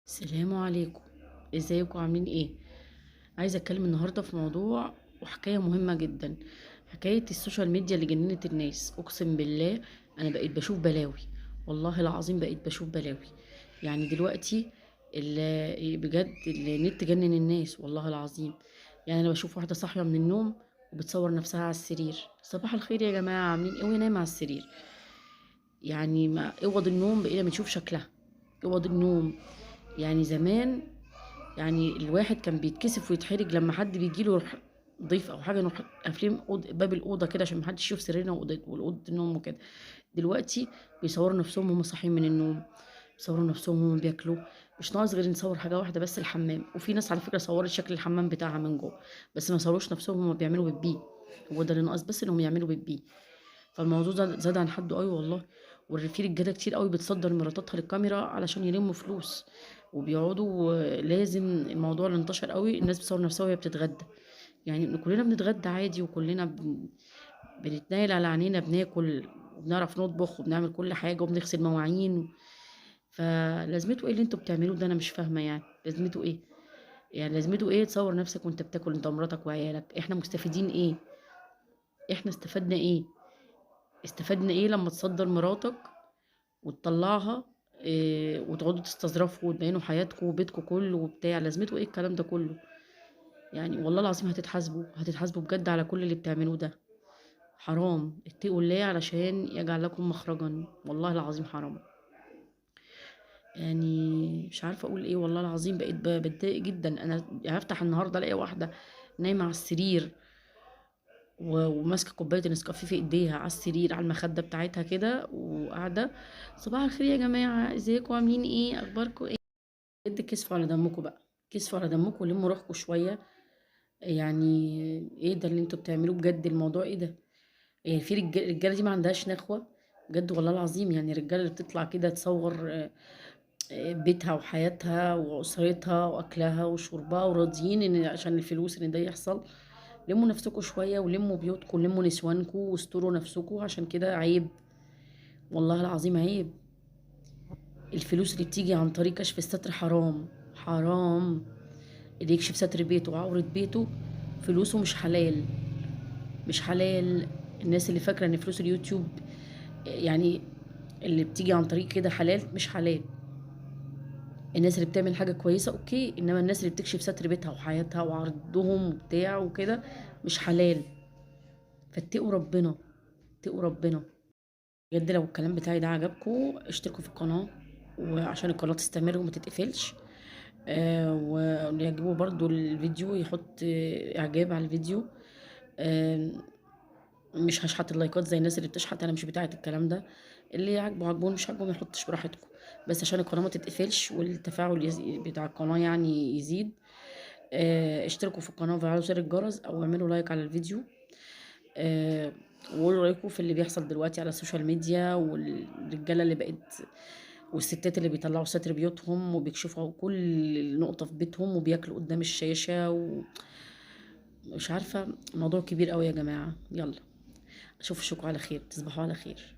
السلام عليكم، ازيكم عاملين ايه؟ عايزه اتكلم النهارده في موضوع وحكاية مهمة جدا، حكاية ال social media اللي جننت الناس. اقسم بالله انا بقيت بشوف بلاوي، والله العظيم بقيت بشوف بلاوي. يعني دلوقتي بجد النت جنن الناس والله العظيم. يعني انا بشوف واحدة صاحية من النوم وبتصور نفسها على السرير، صباح الخير يا جماعة عاملين ايه، وهي نايمة على السرير. يعني ما اوض النوم بقينا بنشوف شكلها، اوض النوم. يعني زمان يعني الواحد كان بيتكسف ويتحرج لما حد بيجي له يروح ضيف او حاجة، نروح قافلين باب الاوضة كده عشان ما حدش يشوف سريرنا والاوضه النوم وكده. دلوقتي بيصوروا نفسهم وهم صاحيين من النوم، بيصوروا نفسهم وهم بياكلوا. مش ناقص غير نصور حاجة واحدة بس، الحمام. وفي ناس على فكرة صورت شكل الحمام بتاعها من جوه، بس ما صوروش نفسهم وهم بيعملوا بيبي. هو ده اللي ناقص، بس انهم يعملوا بيبي. فالموضوع زاد عن حده قوي والله. وفي رجاله كتير قوي بتصدر مراتاتها للكاميرا علشان يلموا فلوس، وبيقعدوا لازم. الموضوع اللي انتشر قوي الناس بتصور نفسها وهي بتتغدى. يعني كلنا بنتغدى عادي، وكلنا بنتنايل على عينينا، بناكل وبنعرف نطبخ وبنعمل كل حاجة وبنغسل مواعين. فلازمته ايه اللي انتوا بتعملوه ده؟ انا مش فاهمه يعني لازمته ايه؟ يعني لازمته ايه تصور نفسك وانت بتاكل انت ومراتك وعيالك؟ احنا مستفيدين ايه؟ احنا استفدنا ايه؟ استفدنا ايه لما تصدر مراتك وتطلعها إيه وتقعدوا تستظرفوا وتبينوا حياتكم وبيتكم كله وبتاع؟ لازمته ايه الكلام ده كله؟ يعني والله العظيم هتتحاسبوا، هتتحاسبوا بجد على كل اللي بتعملوه ده. حرام، اتقوا الله علشان يجعل لكم مخرجا، والله العظيم حرام. يعني مش عارفه اقول ايه والله العظيم، بقيت بتضايق جدا. انا هفتح النهارده الاقي واحدة نايمة على السرير وماسكه كوباية النسكافيه في ايديها على السرير على المخدة بتاعتها كده، وقاعدة صباح الخير يا جماعة ازيكم عاملين ايه اخباركم ايه. بجد كسفوا على دمكم بقى، كسفوا على دمكم ولموا روحكم شوية. يعني ايه ده اللي انتوا بتعملوه بجد؟ الموضوع ايه ده؟ يعني في الرجالة دي ما عندهاش نخوه بجد والله العظيم. يعني الرجالة اللي بتطلع كده تصور بيتها وحياتها واسرتها واكلها وشربها وراضيين ان عشان الفلوس ان ده يحصل. لموا نفسكم شوية ولموا بيوتكم ولموا نسوانكم واستروا نفسكم، عشان كده عيب والله العظيم عيب. الفلوس اللي بتيجي عن طريق كشف الستر حرام، حرام. اللي يكشف ستر بيته وعورة بيته فلوسه مش حلال، مش حلال. الناس اللي فاكرة ان فلوس اليوتيوب يعني اللي بتيجي عن طريق كده حلال، مش حلال. الناس اللي بتعمل حاجة كويسة okay، انما الناس اللي بتكشف ستر بيتها وحياتها وعرضهم وبتاع وكده مش حلال. فاتقوا ربنا، اتقوا ربنا بجد. لو الكلام بتاعي ده عجبكم اشتركوا في القناة، وعشان القناة تستمر وما تتقفلش. واللي يعجبه برضو الفيديو يحط اعجاب على الفيديو. مش هشحت اللايكات زي الناس اللي بتشحت، انا مش بتاعه الكلام ده. اللي عاجبه عاجبه، مش عاجبه ما يحطش، براحتكم، بس عشان القناة ما تتقفلش والتفاعل بتاع القناة يعني يزيد. اشتركوا في القناة وفعلوا زر الجرس او اعملوا like على الفيديو. وقولوا رايكم في اللي بيحصل دلوقتي على ال social media، والرجاله اللي بقت والستات اللي بيطلعوا ستر بيوتهم وبيكشفوا كل نقطة في بيتهم وبياكلوا قدام الشاشة مش عارفه، موضوع كبير قوي يا جماعة. يلا اشوفكم على خير، تصبحوا على خير.